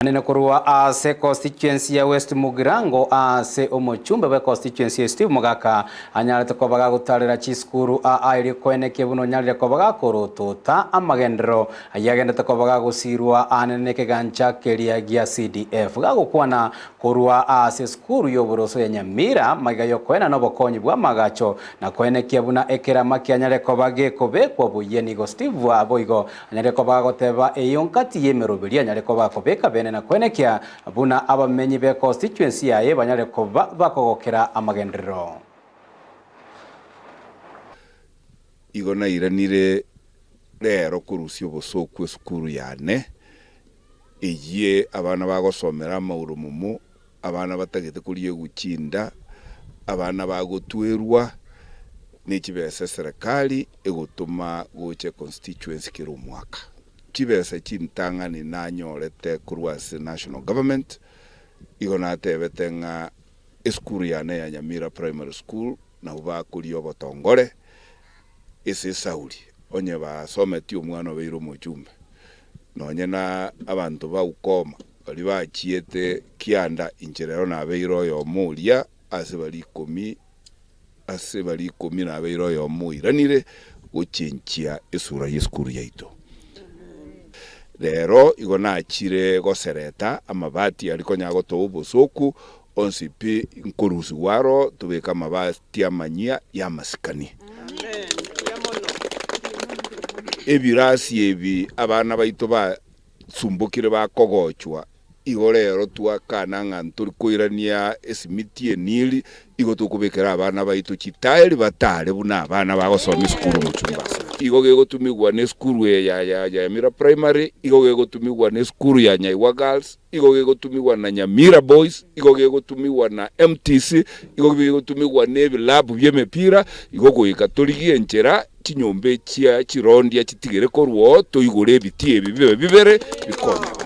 Anene korwa ase constituency ya West Mugirango ase omochumbe bwe constituency eye Steve Mogaka anyarete koba gagotarera chisukuru aa erio koenekia buna onyarire koba gakorotota amagenderero ayio agendete koba gagosirwa anene nekegancha keria gia CDF gagokwana korwa ase esukuru y'oboroso ya Nyamira magega yokoenana obokonyi bw'amagacho na koenekia buna ekerama kianyare koba gekobekwa buya nigo Steve boigo Anyare koba agoteba eyio nkati y'emeroberio anyare koba akobeka bene na koenekia buna abamenyi be constituency yaye banyare koba bakogokera amagenderero. Igo nairanire rero korusia obosooku esukuru yane, eyie abana bagosomera amauromomo, abana batagete koriegwa chinda, abana bagotwerwa ne chibesa eserekari egotoma gocha econstituency kera omwaka. Chibesa chintang'ani nanyorete korwa ase national government, igo natebete ng'a esukuru yane ya Nyamira Primary School nabwo bakoria obotongore ase esauri, onye basometie omwana obeire omochumbe, nonye na abanto ba ukoma Baria bachiete kianda inche rero nabeire oyomo oria ase baria ikomi, ase baria ikomi nabeire oyomo oiranire gochenchia esura y'esukuru yaito. Rero igo nachire gosereta amabati aria konya gotoa obosoku onsi pi nkorusigwa aro tobeke amabati amanyia y'amasikani. Ebirasi ebi abana baito ba Sumbokire bakogochwa, igo rero twakana ng'a ntori koirania esimiti eniri, igo tokobekera abana baito chitaeri batare buna abana bagosoma esukuru omochumba ase. Igo gegotumigwa nesukuru eye ya ya Nyamira Primary, igo gegotumigwa nesukuru ya Nyaigwa Girls, igo gegotumigwa na Nyamira Boys, igo gegotumigwa na MTC, igo gegotumigwa nebilabu bi'emepira, igo goika torigie enchera Chinyomba echia chirondia chitigere korwa oo, toigore ebitii ebi bibe bibere bikonye.